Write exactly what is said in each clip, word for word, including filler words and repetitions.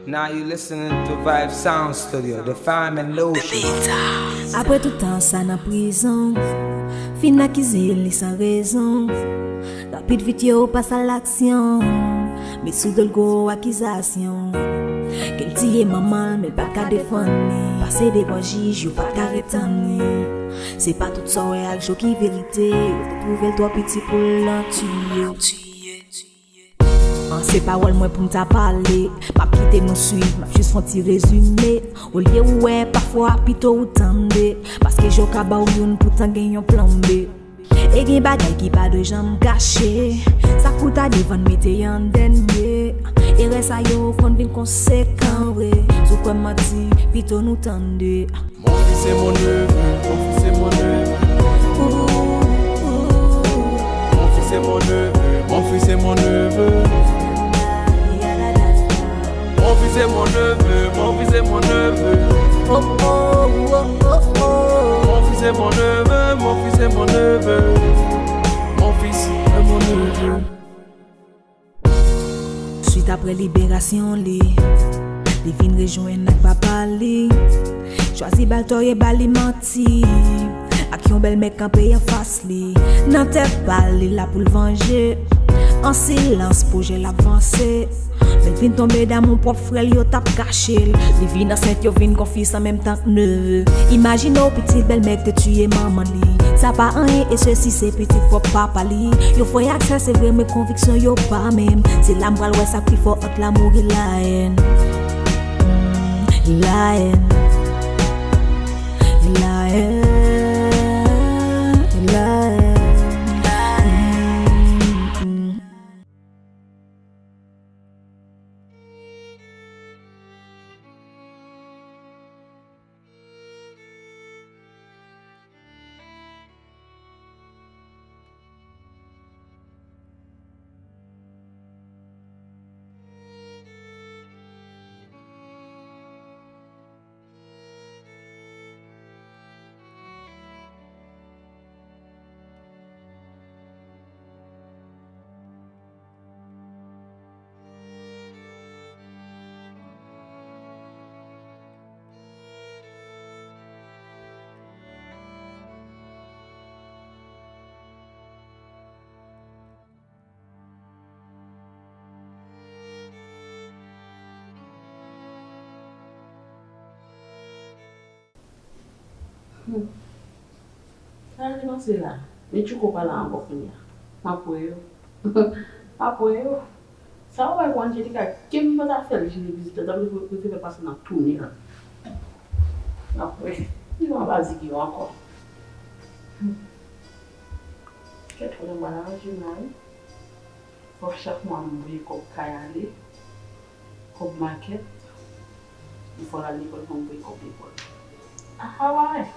Now you listening to Vibe Sound Studio, the fine and lotion. Apre tout tan sa nan prizon, fin akize li san rezon. Rapid vit yo pas a laksyon, met sou do l gwo akizasyon. Ke l tiye manman l, men l pa ka defann li. Pase devan jij, yo pa ka retann li. Se pa tout sa w wè ak je w ki verite. Yo te twouve l twò piti pou l nan tiye. An, se pawòl mwen pou m ta pale. M ap kite nou swiv, m ap jis fè yon ti rezime. Olye ou wè, pafwa pito ou tande. Paske je w ka ba w youn, poutan gen yon plan B. E gen bagay ki pa dwe janm kache. Sa k pou ta devan n mete an dènye. Erè sa yo konn vin konsekan vre. Si w kwè m manti, pito nou tande. Mon fils est mon neveu, mon fils est mon neveu. Mon fils est mon neveu, mon fils est mon neveu. Mon fils est mon neveu, mon fils est mon neveu. Oh, oh, oh, oh, oh. Mon fils est mon neveu, mon fils est mon neveu. Mon fils est mon neveu. Swit apre liberasyon li, li vin rejwenn ak papa li. Chwazi ba l tò e ba li manti. Ak yon bèlmè kanpe anfas li. Nan tèt pa l, li la pou l vanje. An silans, pwojè l ap vanse. Men l vin tonbe damou pwòp frè l, yo t ap kache l. Li vin ansent, yo vin konfis an menm tan k neve. Imajine w pitit bèlmè k te tiye manman li. Sa pa anyen, e sesi se pitit pwòp papa li. Yo fè y ak sè, se vre, men konviksyon yo pa menm. Se la m pral wè sa k pi fò ant lamou e layèn. Mm, layèn. Layèn. Layèn. Mm, mm. Hmm. Sa li panse la? Men Tchouko pa la ankò kounye a. M ap wè yo. M ap wè yo. Sa w wè pou Angelica, ke m pa ta fè l jere vizitè, ta vle pou, pou te fè pase nan tounèl. M ap wè. Li nan bazik yo ankò. Hmm. Kèt, fò nou ba l anje m la, wi. Fò chak mwa m voye kòb kay ale, kòb makèt, m fò l al lekòl, fò m voye kòb lekòl. Ahaway!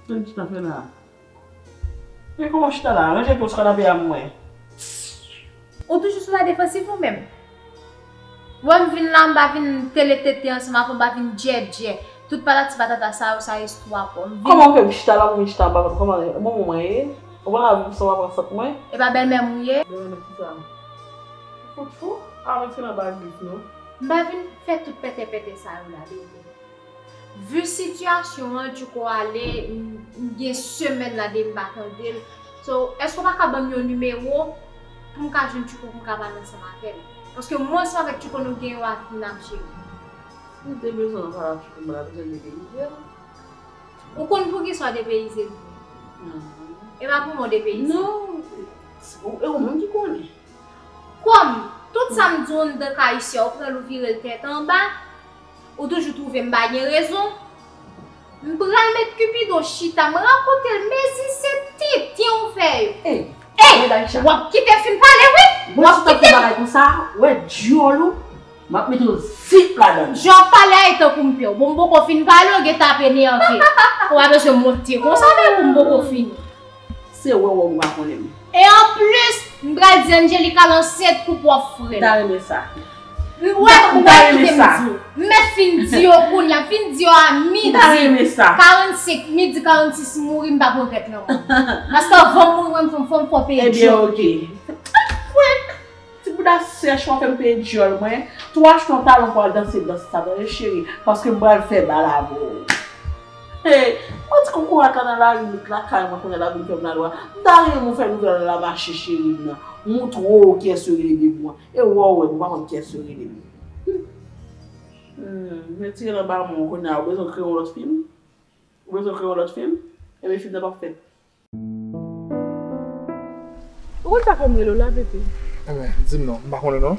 Sa w chita fè la? Men kòman w chita la? Ranje pye w sou kanape a m wè. Ou toujou sou la defansiv ou menm? Wè m vin la, m pa vin tele tete ansanm avè w, m pa vin djèdjè. Tout patati patata sa yo, sa estwa pa w. M vin Kòman w fè m chita la pou vin chita anba kont? Kòman, bon moman ye? Ou pa la pou sa w ap pran sant mwen? E pa bèlmè m ou ye? Bèlmè kisa? Ou fout fou? Avèk se nan baglis nou. M pa vin fè tout pètèpètè sa yo la, bebe. Vu sitiyasyon an, Tchouko ale, m, m gen semèn la depi m pa tande l. So, èske w pa ka ban m yon nimewo pou m ka jwenn Tchouko pou m ka pale ansanm avè l? Paske mwen ansanm avèk Tchouko nou gen yon avi n ap jere. Si w te bezwen pale ak Tchouko, m pa ta bezwen depeyize l. Ou konn poukisa w depeyize l vre? Non. E pa pou mwen w depeyize. Non. E ou menm ki konnen. Kòm tout sa m di w anndan kay isi a, ou pran l ou vire l tèt anba, ou toujou twouve m pa gen rezon. M pral met Kipido chita, m rakonte l mezi se tenten w fè yo. Ey, ey, w ap kite fin pale wi. W ap kite. Mwen si w t ap fè bagay konsa, wè dyòl ou, m ap mete w zip ladan l. Jan w ap pale a e tankou m pè w. Bon, m poko fin pale, w gentan ap enève. Ou pa bezwen monte konsa, men pou m poko fini. Se wè wè ou pa konnen m. E anplis, m pral di Angelica l ansent pou pwòp frè l. M ta renmen sa. M wè, ou pa kite m di yo. M mèt fin di yo kounye a, fin di yo a midi. M ta renmen sa. Karannsenk, midi karannsis mouri, m p ap regrèt lanmò m. Paske anvan m mouri, mwen, m fè, fò m fè w peye dyòl. Ebyen, oke. Ti bouda sèch, w ap fè m peye dyòl mwen. Tou achte yon talon pou al danse dans sa, tande cheri, paske m pral fè bal avè w. Hey, mwen di kokorat la nan lari, met lakay mwen kounye a, l ap vin fè m lalwa. M ta renmen w fè nouvèl la mache cheri m nan. Montre w kiyès yo rele Bebou an. E wè w wè, m pa konn kiyès yo rele Bebou. Hmm, retire l anba men w kounye a. Ou bezwen kreye yon lòt fim? Ou bezwen kreye yon lòt fim? Ebyen, fim nan p ap fèt. Ou konn sa fè m rele w la, Pepe? Enben, di m non, m pa konnen non.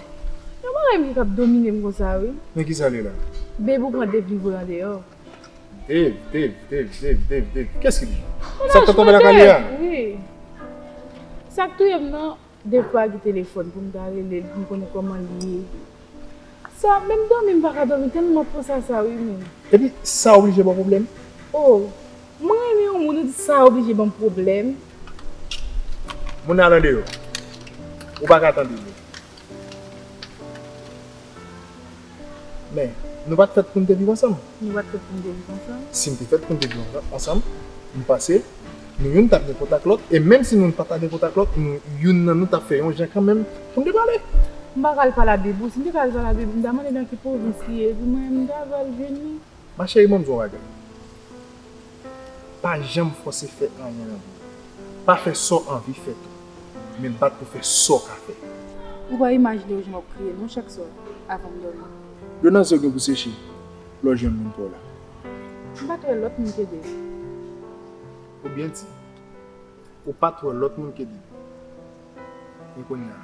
Yon bagay m ki k ap domine m konsa, wi. Men ki sa l ye la? Bebe ou pran Dave li voye andeyò. Dave, Dave, Dave, Dave, Dave, Dave. Kiyès ki di? Sa k t ap tonbe lakay li a? Wi. Sa k touye m nan, Dave pa gen telefòn pou m ta rele l, pou m konnen kòman l ye. Sa, menm dòmi m pa ka dòmi tèlman m ap panse a sa wi, men. Epi, sa oblije ba w pwoblèm? Oh, mwen renmen yon moun, ou di sa oblije ban m pwoblèm. Moun nan al andeyò. Ou pa ka tande li. Men, nou pa t fèt pou n te viv ansanm. Nou pa t fèt pou n te viv ansanm. Si n te fèt pou n te viv ansanm, m panse nou youn t ap gen kontak lòt, e menm si nou pa t ap gen kontak lòt, nou, youn nan nou t ap fè yon jan kanmenm pou n te pale. M pa ka al pale a Bebe, si m te ka al pale a Bebe, m ta mande nan ki pwovens li ye, epi mwen, m ta pral jwenn li. Ma chérie, ban m di w yon bagay. Pa janm fòse fè anyen nan vi w. Pa fè sa w anvi fè tou, men bat pou fè sa w ka fè. Ou pa imajine w jan w ap kriye non chak swa avan m dòmi. Dlo nan zye w gen pou seche lè w jwenn moun pa w la. M pa t wè lòt moun ke Dave. Ou byen di. Ou pa t wè lòt moun ke Dave. Men kounye a,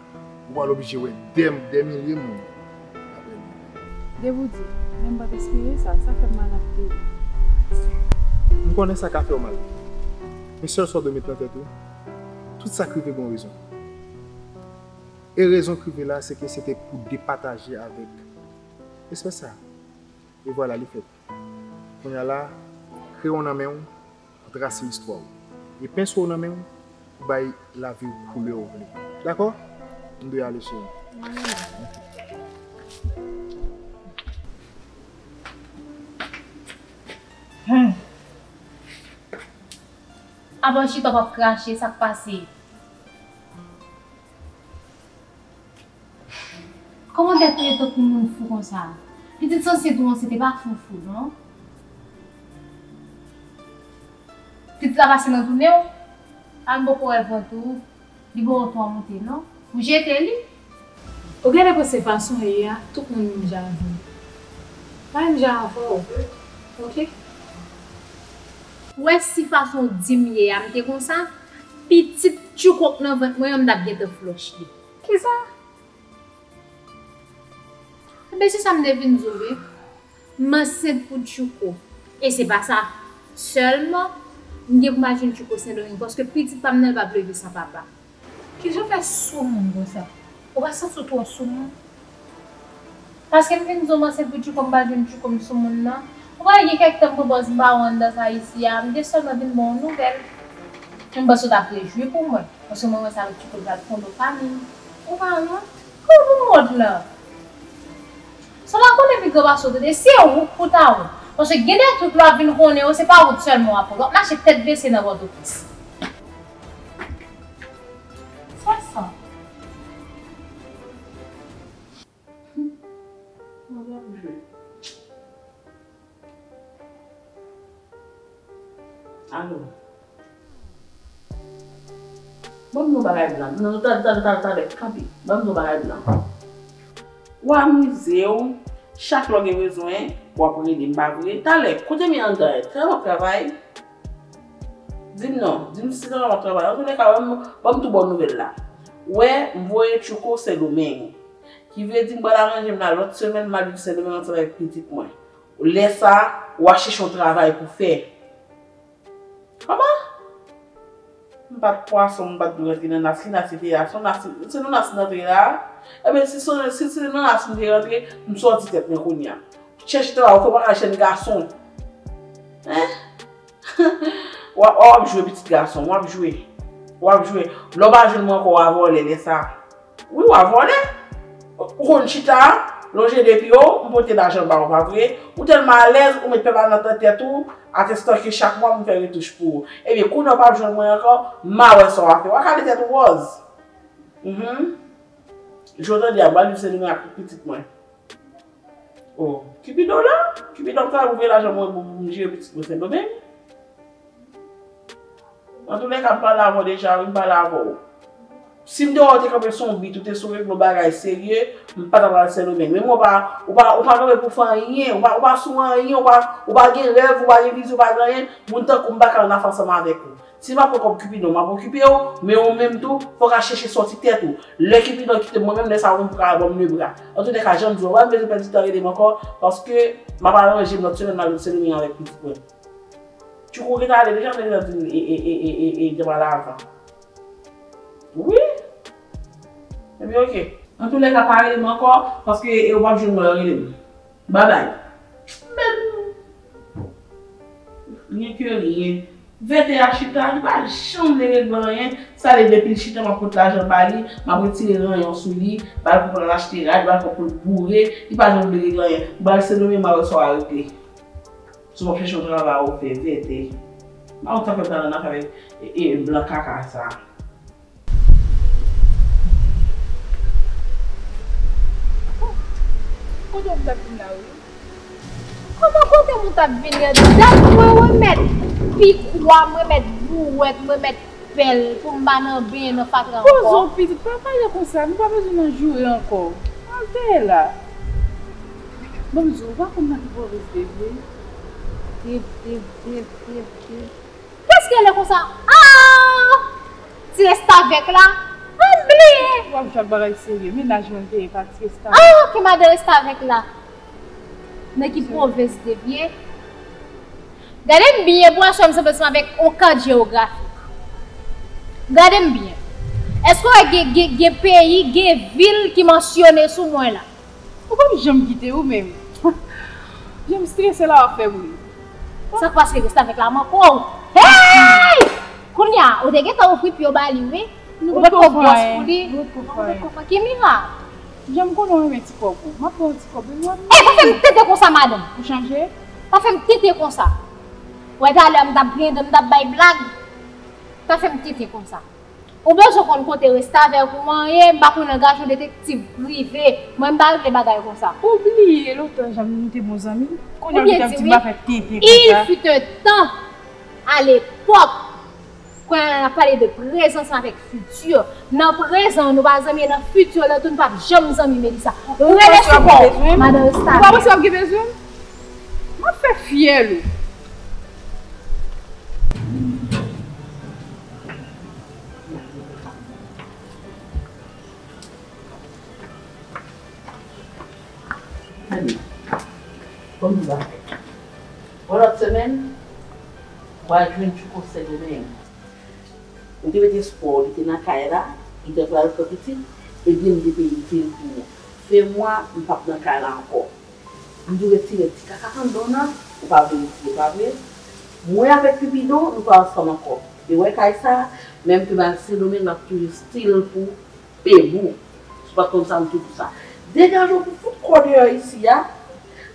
ou pral oblije wè dè, dè milye moun apre li. Dave ou di, men m pa t espere sa, sa fè m mal anpil. M konnen sa ka fè w mal. Men sèl sa w dwe met nan tèt ou, tout sa k rive gen yon rezon. E rezon k rive la, se ke se te pou depataje avèk espès sa. E vwala, li fèt. Kounye a la, kreyon nan men w, pou trase istwa w. E penso w nan men w, pou bay lavi w koulè w vle. Dakò? M dwe ale, cheri. Hmm. Apa w chita w ap krache, sa k pase? Kòman Dèt trete w tankou moun fou konsa? Pitit sanse tou an se te pa fou fou non. Pitit la pase nan tounen w? A m poko wè vant ou, li ba w tou an moute non. Ou jete li? Ou genlè panse fason w ye a, tout moun menm jan avè w. Pa menm jan avè w, oke? Ou wè si fason w di m ye a m te konsa, pitit tchouko k nan vant mwen an m t ap gentan flòch li. Kisa? Enben, se sa m te vin di w, wi. M ansent pou Tchouko. E se pa sa sèlman, m gen pou m al jwenn Tchouko Sendomeng, paske pitit pa m nan, l p ap leve san papa. Kijan w fè soumoun konsa? Ou pa santi w twò soumoun? Paske m vin di w m ansent pou Tchouko, m pa jwenn Tchouko, m soumoun nan. Ou pa wè gen kèk tan m pran pòz m pa wè anndan sa isi a, m te sèlman vin ba w yon nouvèl. M panse w t ap rejwi pou mwen, paske mwen wè sa avèk Tchouko l pral fondon fanmi. Ou pa wont? Kòman pou m wont lan? Sa w pa konnen pi gran pase w, tande, se ou k pou ta wont. Paske gen de twoup lè w ap vin konnen yo, se pa wout sèlman w ap pran. W ap mache tèt bese nan Pòtoprens. Sa san. Mwen ap jwe. Alo. Ban m yon bagay blan. Non, talè, talè, talè, talè. Kanpe. Ban m yon bagay blan. W amize w. Chak lè w gen bezwen, w ap rele m, pa vre? Talè, kote m ye anndan? Talè w ap travay? Di m non. Di m si talè w ap travay. Antouleka, ban m, ban m tou ba w nouvèl la. Wè, m voye Tchouko Sendomeng. Ki vle di m pral aranje m la lòt semèn, m al viv Sendomeng ansanm avèk pitit mwen. Lè sa a, w a chèche yon travay pou fè. Kòman? M bat pwason, m bat dlo rantre nan nas. Ki nas li te ye a? Se yon nas, se nan nas li te rantre la? Enben, si se, si se nan nas li te rantre, m sòti tèt mwen kounye a. Chèche travay, ou fè w pa ka jwenn gason. Hein? W ap, w ap jwe pitit gason, w ap jwe. W ap jwe. Lè w pa jwenn mwen ankò, w a vòlè lè sa a. Wi, w a vòlè. Ou konn chita a? Lonje de pye w, m pote lajan ba w, pa vre? Ou tèlman alèz, ou met pèp la nan tèt ou, atestan ke chak mwa pou m fè retouch pou ou. Ebyen, kounye a w p ap jwenn mwen ankò, m a wè sa w a fè. W a kale tèt ou wòz. Mhm. Jodi a, m pral viv Sendomeng ak pitit mwen. Oh, Cupidon la? Cupidon ka voye lajan mwen pou m jere pitit mwen Sendomeng. Antoulèka, m pale avè w deja, wi, m pale avè w. Si m te wè w te kanpe sou yon bit, ou te sou regle yon bagay serye, m pa t ap al Sendomeng. Men mwen, ou pa, ou pa, ou pa kanpe pou fè anyen, ou pa, ou pa sou anyen, ou pa, ou pa gen rèv, ou pa gen vizyon, ou pa gen anyen. Moun tankou m pa ka ann afè ansanm avèk ou. Si m ap pran kòb Cupidon, m ap okipe w, men ou menm tou, fò w ka chèche sòti tèt ou. Lè Cupidon kite m, mwen menm, lè sa a, ou menm pou ka ban m lebra. Antoulèka, jan m di w, ou pa bezwen pèdi tan rele m ankò, paske m ap aranje m lòt semèn, m al Sendomeng avèk pitit mwen. Tchouko gentan ale deja, gentan di m, e, e, e, e, e, e, depi lavan. Wi. Ebyen, oke. Antoulèka, pa rele m ankò, paske e w ap jwenn mwen rele m. Babay. Men, ryen ke ryen. Vètè a chita, li pa janm vle regle anyen. Sa vle depi l chita, m ap pot lajan ba li, m ap retire ranyon sou li, ba l pou l al achte rad, ba l pou l boure, li pa janm vle regle anyen. M pral Sendomeng, m a wè sa w a regle. Si w ap chèche yon travay ou fè, vètè. M pa konn sa fè m ta nan afè avèk, e, e, blan kaka sa. Kote w t ap vin la, wi? Kòman kote m t ap vin la? Dat mwen remèt pikwa, mwen remèt bouwèt, mwen remèt pèl pou m pa nan benyen nan fatra ankò. Poze w pitit, pa pale konsa, nou pa bezwen nan joure ankò. Al dèyè la. Ban m di w, ou pa konn nan ki pwovens Dave ye? Dave, Dave, Dave, Dave, Dave. Kiyès ki rele konsa? Ah! Ti restavèk la? Ann bliye! W ap jwe ak bagay serye. Mennaj mwen te ye pa ti restavèk. Ah, ki madan restavèk la? Nan ki pwovens Dave ye? Gade m byen pou aswè m sanble ansanm avèk yon kat jewografi. Gade m byen. Èske w wè gen, gen, gen peyi, gen vil ki mansyone sou mwen la? Ou p ap janm kite ou menm. Jan m strese la w ap fè m ri. Sa k pase restavèk la manke w? Hey! Kounye a, ou te gentan ofri pye w ba li, wi. Ou potko gwòs pou li. Nou potko fè anyen. Ki mirak? Jan m konnen w renmen ti kòb ou. M ap ba w ti kòb ou, w ap... Ey, pa fè m tenten konsa, madanm. Ou chanje? Pa fè m tenten konsa. Wè talè m t ap griyen dan, m t ap bay blag. Pa fè m tenten konsa. Ou bezwen konn kote restavèk ou an ye, m pa konn nan gason detektiv prive. Mwen m pa regle bagay konsa. Ou bliye lontan jan nou te bon zanmi? Kounye a ou gentan ap di m pa fè tenten konsa. Il fut un temps, à l'époque, kounye a n ap pale de prezan ansanm avèk fiti. Nan prezan nou pa zanmi, nan fiti lè tou nou p ap janm zanmi, Melissa. Rele sou kò w, madan restavèk. Ou pa panse w ap gen bezwen m? M ap fè fyèl ou. Tande, ban m di w bagay. Yon lòt semèn, w a jwenn Tchouko Sendomeng. M te met espwa w, li te nan kay la, li te pral fè pitit, ebyen m te peye vil pou ou. Fen mwa, m p ap nan kay la ankò. M di w retire ti kaka anndan w nan, ou pa vle retire, pa vre? Mwen avèk Cupidon, nou pa ansanm ankò. E wè kay sa, menm ke m al Sendomeng, m ap toujou still pou pebou. Si w pa t konn sa, m toujou sa. Degaje w pou fout kò deyò isi a.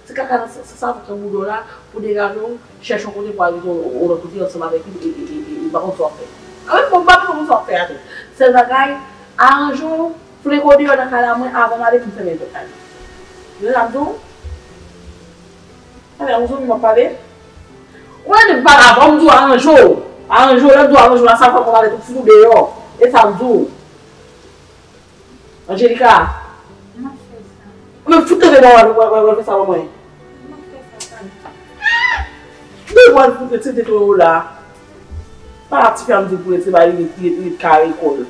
Ti kaka nan sa, sa, sa, sa bouda w la, pou degaje w, chèche yon kote pou al rete yon, yon lòt kote ansanm avèk li, e, e, e, e, e, m pa konn sa w ap fè. Anfen, bon, m pa bezwen konn sa w ap fè a tou. Sèl bagay, aranje w, flenke w deyò nan kay la, mwen, avan m ale pou m fèmen pòt la. Ou tande sa m di w? Talè a, yon zanmi m ap pale. Ou tande m pale avan, m di w aranje w. Aranje w, lè m di w aranje w la, sa fè w konn ale tout fout ou deyò. E sa m di w. Angelica. M ap fè sa. Men fout tande mwen, w al, w al, w al fè sa ban mwen. M ap fè sa, sa. Depi w al fout retire tete w la. Pa la tifi a m di pou retire ba li, li, li, li kare kò l.